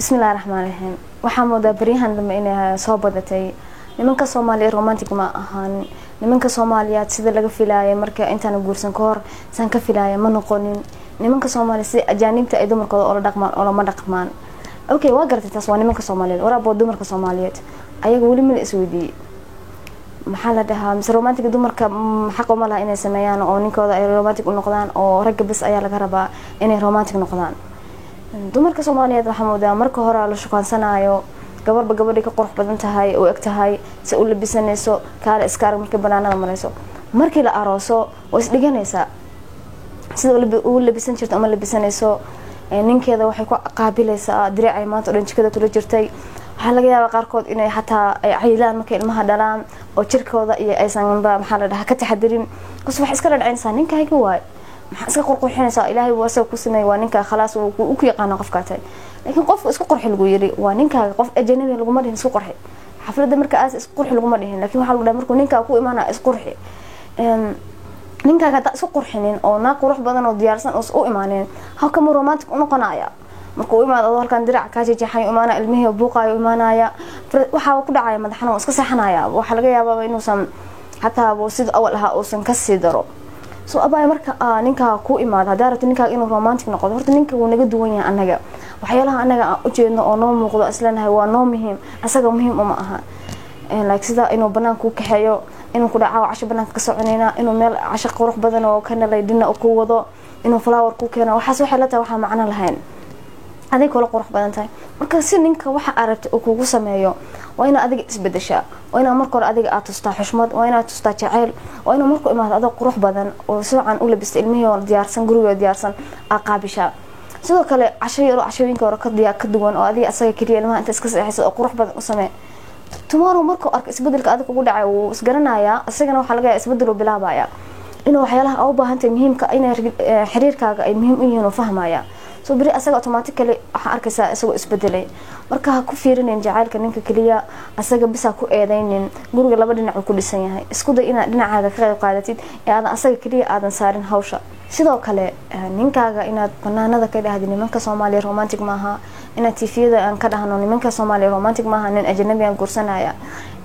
Bismillahi raxmaan raxiim. Waxaa moodaa baryahan dambe inay soo badatay nimanka Soomaaliya romantic ma ahan. Nimanka Soomaaliyeed sida laga filaayay marka intaan guursan ka hor saan ka filaaya ma noqonin. Nimanka Soomaaliya sida ajaanibta ay dumarkooda oola dhaqmaan oolama dhaqmaan. Okay, waa garatay, taas waa nimanka Soomaaliyeed. Waraaboo dumarka Soomaaliyeed ayaga weli ma la isweydiiyey? Maxaa la dhahaa, mise romantic dumarka xaq uma laha inay sameeyaan oo ninkooda ay romantic u noqdaan, oo ragga bes ayaa laga rabaa inay romantic noqdaan? Dumarka Soomaaliyeed waxaa moodaa marka hore la shukaansanaayo gabarba gabadhay ka qurux badan tahay, u eg tahay, si u labisanayso, kaale iska arag. Markay banaanada marayso, markii la arooso, waa isdhiganaysaa sida ugu labisan jirta uma labisanayso. Ninkeeda waxay ku qaabilaysaa diriicay maanta o dhan jikada kula jirtay. Waxaa laga yaabaa qaarkood inay xataa ay cayilaan markay ilmaha dhalaan oo jirkooda iyo aysanba, maxaa la dhahaa, ka taxadirin bas. Waxay iska dhadhacinaysaa ninkayga waay, maxaa iska qurqurxinaysaa? Ilaahay wuu asaga ku sameeyay, waa ninka, khalaas, wuu ku yaqaano qofkaa tahay. Laakiin qofka isku qurxi lagu yiri waa ninkaaga, qof ajanabi laguma dhihin isku qurxi. Xafladda marka aas isku qurxi laguma dhihin, laakiin waxaa lagu dhahay markuu ninkaa ku imaanaya isqurxi. Ninkaaga haddaa isku qurxinin oo naag qurux badan oo diyaarsan oo u imaanin, halkamuu romantic u noqonaya? Markuu u imaado adoo halkan dirac kaa jeexay imaanaya, ilmihii buuqaayo imaanaya, waxaa ku dhacaya madaxna, waa iska seexanaya. Waxaa laga yaabaa inuusan xataa sida awal ahaa uusan kasii daro. So abay, marka ninkaa ku imaado, haddaa rabto ninkaaga inuu romantic noqdo, horta ninka wuu naga duwan yahay annaga. Waxyaalaha annaga aan ujeedno oo noo muuqdo, isleenahay waa noo muhiim, asaga muhiim uma aha. Like sida inuu banaanka u kaxeeyo, inuu ku dhaco casho banaanka ka soconayna, inuu meel casho qurux badan oo kanalay dhina ku wado, inuu flower ku keeno, waxaas waxay la tahay waxaa macno lahayn. Adig kula qurux badan tahay. Marka si ninka waxa aad rabtay uu kugu sameeyo, waa inaad adiga isbedeshaa, waa inaad marka hore adiga aad tustaa xushmad, waa inaad tustaa jacayl, waa inuu markuu imaado adoo qurux badan oo si wacan u labista, ilmihii oo diyaarsan, gurigoo diyaarsan aad qaabishaa. Sidoo kale casho yaro cashooyinka hore ka duwan oo adiga asaga keliya, ilmaha inta iska seexaysa oo qurux badan u samee. Tomorrow markuu arko isbedelka adiga kugu dhacay, wuu isgaranayaa isagana. Waxaa laga yaaba isbedel uu bilaabaya inuu waxyaalaha u baahantahay muhiimka inay xiriirkaaga ay muhiim u yihiin uu fahmaya. So beri asaga automatically waxaa arkaysaa isagoo isbedelay. Marka ha ku fiirinin jacaylka ninka keliya, asaga bisa ku eedeynin. Guriga laba dhinac uu ku dhisan yahay. Isku day inaad dhinacaaga ka qayb qaadatid ee aadan asaga keliya aadan saarin hawsha. Sidoo kale ninkaaga inaad banaanada ka dhahdi "Nimanka Soomaaliya romantic maaha", inaad TV-yada aan ka dhahno "Nimanka Soomaaliya romantic maaha, nin ajnabi aan guursanaya",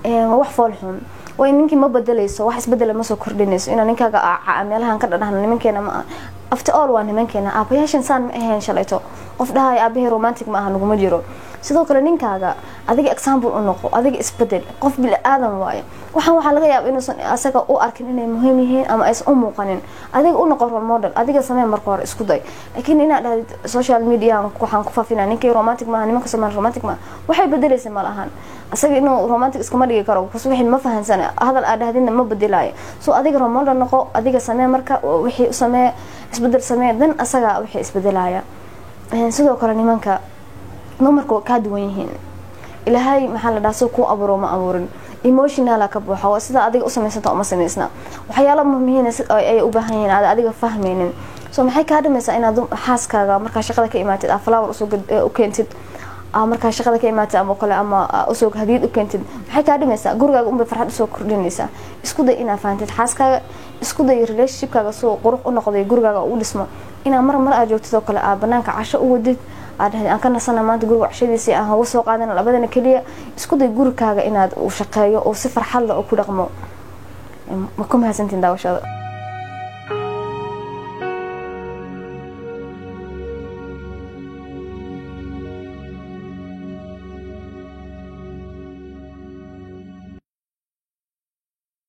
waa wax fool xun. Way ninkii ma bedelayso, wax isbedela ma soo kordhinayso inaa ninkaaga meelahan ka dhadhahno nimankeena ma aha. After all waa nimankeena, aabayaashan saan ma ahayn shalayto. Qof dhahaya aabahii romantic ma aha naguma jiro. Sidoo kale ninkaaga adiga example u noqo, adiga isbedel. Qof bili aadan waaye. Waxaa laga yaaba inuusan asaga u arkin inay muhiim yihiin ama aysan u muuqanin. Adiga u noqo role model, adiga samee marka hore, isku day. Laakiin inaad dhahdid social media waxaan ku faafinaa ninkii romantic maaha, nimanka Soomaali romantic maaha, waxay bedelaysa ma lahan. Asaga inuu romantic iskama dhigi karo because wixii ma fahansana, hadal aad dhahdidna ma bedelayo. So adiga role model noqo, adiga samee marka wixii u samee, isbedel samee, dan asaga wixii isbedelaya. Sidoo kale nimanka, dumarka waa kaa duwan yihiin. Ilaahay, maxaa la dhahaa, soo kuu abuuro ma abuurin. Emotional ka buuxa waa sida adiga u samaysanta uma samaysna. Waxyaala muhiim ay u baahan yihiin aad adiga fahmaynin. So maxay kaa dhimaysaa inaad xaaskaaga markaa shaqada ka imaatid aa flower usoo u keentid, markaa shaqada ka imaatid ama kale ama usoo hadiyad u keentid? Maxay kaa dhimaysaa? Gurigaaga unbay farxad usoo kordhinaysaa. Isku day inaad fahantid xaaskaaga. Isku day relationshipkaaga soo qurux u noqday, gurigaaga u dhismo, inaa mar mar aad joogtid oo kale aad banaanka casho u wadid, aad dhahdid aan ka nasana maanta guriga cashadiisii, aan hawo soo qaadana labadana keliya. Isku day gurikaaga inaad uu shaqeeyo oo si farxad leh oo ku dhaqmo. Ma ku mahadsantiin daawashada.